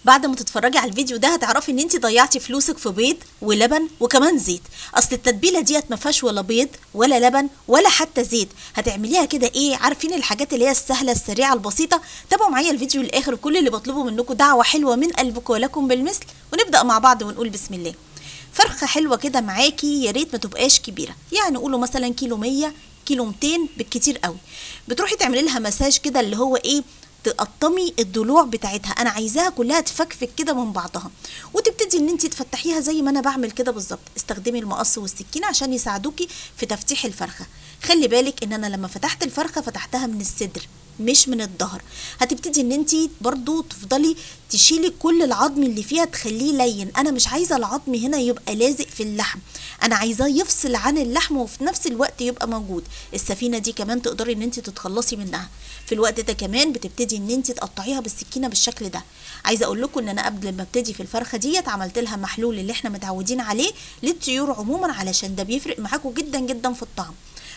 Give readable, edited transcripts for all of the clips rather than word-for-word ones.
بعد ما تتفرجي على الفيديو ده هتعرفي ان انت ضيعتي فلوسك في بيض ولبن وكمان زيت. اصل التتبيله ديت ما فيهاش ولا بيض ولا لبن ولا حتى زيت. هتعمليها كده ايه، عارفين الحاجات اللي هي السهلة السريعة البسيطة. تابعوا معايا الفيديو للاخر، كل اللي بطلبه منكم دعوه حلوة من قلبكم ولكم بالمثل. ونبدا مع بعض ونقول بسم الله. فرخة حلوة كده معاكي، يا ريت ما تبقاش كبيرة، يعني قولوا مثلا كيلو 100 كيلو 200 بالكتير قوي. بتروحي تعملي لها مساج كده اللي هو ايه، تقطمي الضلوع بتاعتها، انا عايزاها كلها تفكفك كده من بعضها، وتبتدي ان انت تفتحيها زي ما انا بعمل كده بالظبط. استخدمي المقص والسكينة عشان يساعدوكي في تفتيح الفرخه. خلي بالك ان انا لما فتحت الفرخه فتحتها من الصدر مش من الظهر. هتبتدي ان انت برضو تفضلي تشيلي كل العظم اللي فيها تخليه لين. انا مش عايزه العظم هنا يبقى لازق في اللحم، انا عايزاه يفصل عن اللحم وفي نفس الوقت يبقى موجود. السفينة دي كمان تقدري ان انت تتخلصي منها في الوقت ده. كمان بتبتدي ان انت تقطعيها بالسكينة بالشكل ده. عايزه اقول لكم ان انا قبل ما ابتدي في الفرخه ديت عملت لها محلول اللي احنا متعودين عليه للطيور عموما، علشان ده بيفرق معاكم جدا جدا في الطعم.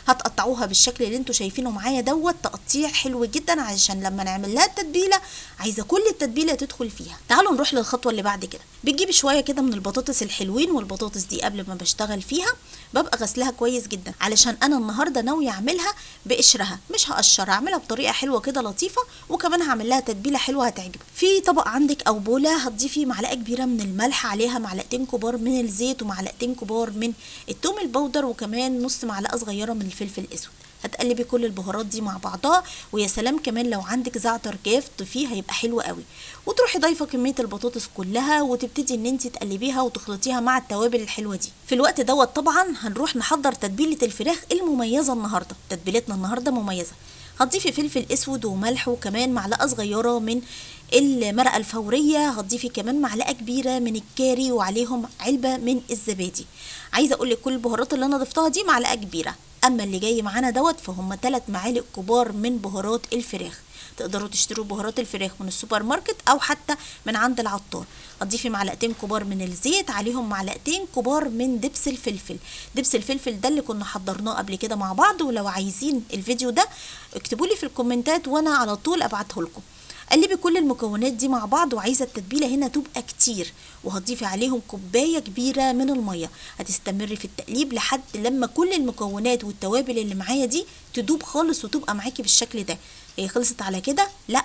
هتقطعوها بالشكل اللي انتوا شايفينه معايا دوت، تقطيع حلو جدا علشان لما نعمل لها التتبيله عايزه كل التتبيله تدخل فيها. تعالوا نروح للخطوة اللي بعد كده. بتجيبي شوية كده من البطاطس الحلوين، والبطاطس دي قبل ما بشتغل فيها ببقى غسلها كويس جدا، علشان انا النهارده ناوية اعملها بقشرها مش هقشرها، اعملها بطريقة حلوة كده لطيفة، وكمان هعمل لها تتبيله حلوة هتعجبك. في طبق عندك او بوله هتضيفي معلقه كبيرة من الملح، عليها معلقتين كبار من الزيت ومعلقتين كبار من الثوم البودر، وكمان نص معلقه صغيرة من الفلفل الاسود. هتقلبي كل البهارات دي مع بعضها، ويا سلام كمان لو عندك زعتر جاف ضيفيه هيبقى حلو قوي. وتروحي ضايفه كمية البطاطس كلها وتبتدي ان انت تقلبيها وتخلطيها مع التوابل الحلوة دي. في الوقت دوت طبعا هنروح نحضر تتبيله الفراخ المميزة النهارده. تتبيلتنا النهارده مميزة. هتضيفي فلفل اسود وملح وكمان معلقه صغيرة من المرقه الفورية، هتضيفي كمان معلقه كبيرة من الكاري وعليهم علبة من الزبادي. عايزه اقول لك كل البهارات اللي انا ضفتها دي معلقه كبيرة. اما اللي جاي معانا دوت فهم 3 معالق كبار من بهارات الفراخ. تقدروا تشتروا بهارات الفراخ من السوبر ماركت او حتى من عند العطار. هتضيفي معلقتين كبار من الزيت، عليهم معلقتين كبار من دبس الفلفل. دبس الفلفل ده اللي كنا حضرناه قبل كده مع بعض، ولو عايزين الفيديو ده اكتبوا لي في الكومنتات وانا على طول ابعته لكم. قلبي كل المكونات دي مع بعض، وعايزه التتبيله هنا تبقى كتير، وهتضيفي عليهم كوباية كبيرة من المية. هتستمري في التقليب لحد لما كل المكونات والتوابل اللي معايا دي تدوب خالص وتبقى معاكي بالشكل ده. هي خلصت على كده؟ لا،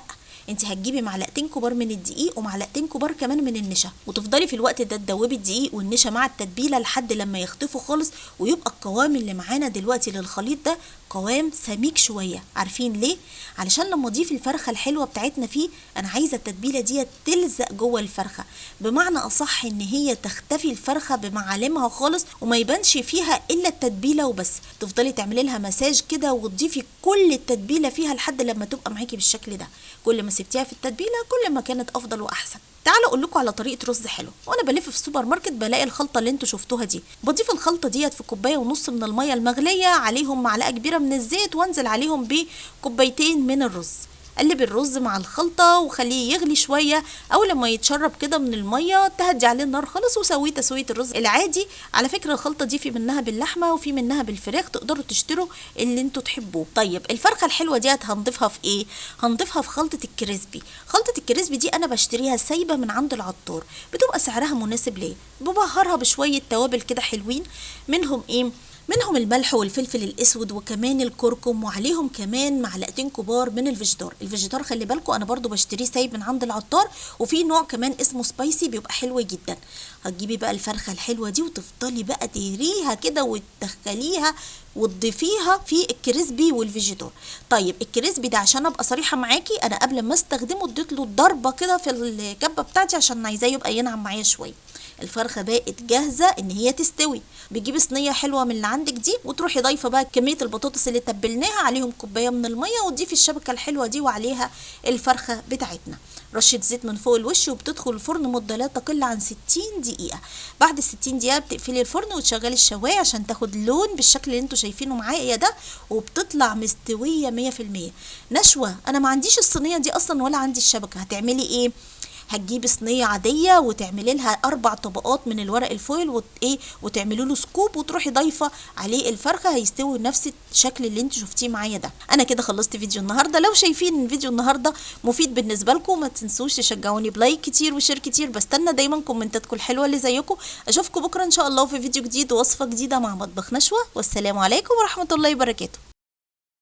انت هتجيبي معلقتين كبار من الدقيق ومعلقتين كبار كمان من النشا، وتفضلي في الوقت ده تدوبي الدقيق والنشا مع التتبيله لحد لما يختفوا خالص، ويبقى القوام اللي معانا دلوقتي للخليط ده قوام سميك شوية. عارفين ليه؟ علشان لما اضيف الفرخه الحلوة بتاعتنا فيه انا عايزه التتبيله دي تلزق جوه الفرخه، بمعنى اصح ان هي تختفي الفرخه بمعالمها خالص وما يبانش فيها الا التتبيله وبس. تفضلي تعملي لها مساج كده وتضيفي كل التتبيله فيها لحد لما تبقى معاكي بالشكل ده. كل ما سبتيها في التتبيله كل ما كانت افضل واحسن. تعالوا اقول لكم على طريقه رز حلو. وانا بلف في السوبر ماركت بلاقي الخلطة اللي انتوا شفتوها دي. بضيف الخلطة ديت في كوباية ونص من المية المغليه، عليهم معلقه كبيرة من الزيت، وانزل عليهم بكوبايتين من الرز. قلبي الرز مع الخلطة وخليه يغلي شوية، او لما يتشرب كده من المية تهدي عليه النار خالص وسويه تسويه الرز العادي. على فكرة الخلطة دي في منها باللحمه وفي منها بالفراخ، تقدروا تشتروا اللي انتوا تحبوه. طيب الفرخه الحلوة ديت هنضيفها في ايه؟ هنضيفها في خلطه ال crispy. خلطه ال crispy دي انا بشتريها سايبه من عند العطار، بتبقى سعرها مناسب ليا. ببهرها بشوية توابل كده حلوين، منهم ايه؟ منهم الملح والفلفل الاسود وكمان الكركم، وعليهم كمان معلقتين كبار من الفيجيتار. الفيجيتار خلي بالكم انا برضو بشتريه سايب من عند العطار، وفي نوع كمان اسمه spicy بيبقى حلو جدا. هتجيبي بقى الفرخه الحلوة دي وتفضلي بقى تهريها كده وتدخليها وتضيفيها في ال crispy والفيجيتار. طيب ال crispy ده عشان ابقى صريحه معاكي انا قبل ما استخدمه اديت له ضربه كده في الكبه بتاعتي عشان عايزاه يبقى ينعم معايا شوية. الفرخه بقت جاهزة ان هي تستوي. بتجيبي صينية حلوة من اللي عندك دي وتروحي ضايفه بقى كمية البطاطس اللي تبلناها، عليهم كوباية من المية، وتضيفي الشبكة الحلوة دي وعليها الفرخه بتاعتنا. رشه زيت من فوق الوش، وبتدخل الفرن مده لا تقل عن 60 دقيقة. بعد 60 دقيقة بتقفلي الفرن وتشغلي الشوايه عشان تاخد لون بالشكل اللي انتوا شايفينه معايا ده، وبتطلع مستوية 100%. نشوه، انا ما عنديش الصينية دي اصلا ولا عندي الشبكة، هتعملي ايه؟ هتجيبي صينية عادية وتعملي لها 4 طبقات من الورق ال foil ايه وتعملي له scoop وتروحي ضايفه عليه الفرخه، هيستوي نفس الشكل اللي انت شفتيه معايا ده. انا كده خلصت فيديو النهارده. لو شايفين فيديو النهارده مفيد بالنسبة لكم ما تنسوش تشجعوني ب like كتير و share كتير، بستنى دايما كومنتاتكم الحلوة اللي زيكم. اشوفكم بكره ان شاء الله في فيديو جديد ووصفه جديدة مع مطبخ نشوى، والسلام عليكم ورحمة الله وبركاته.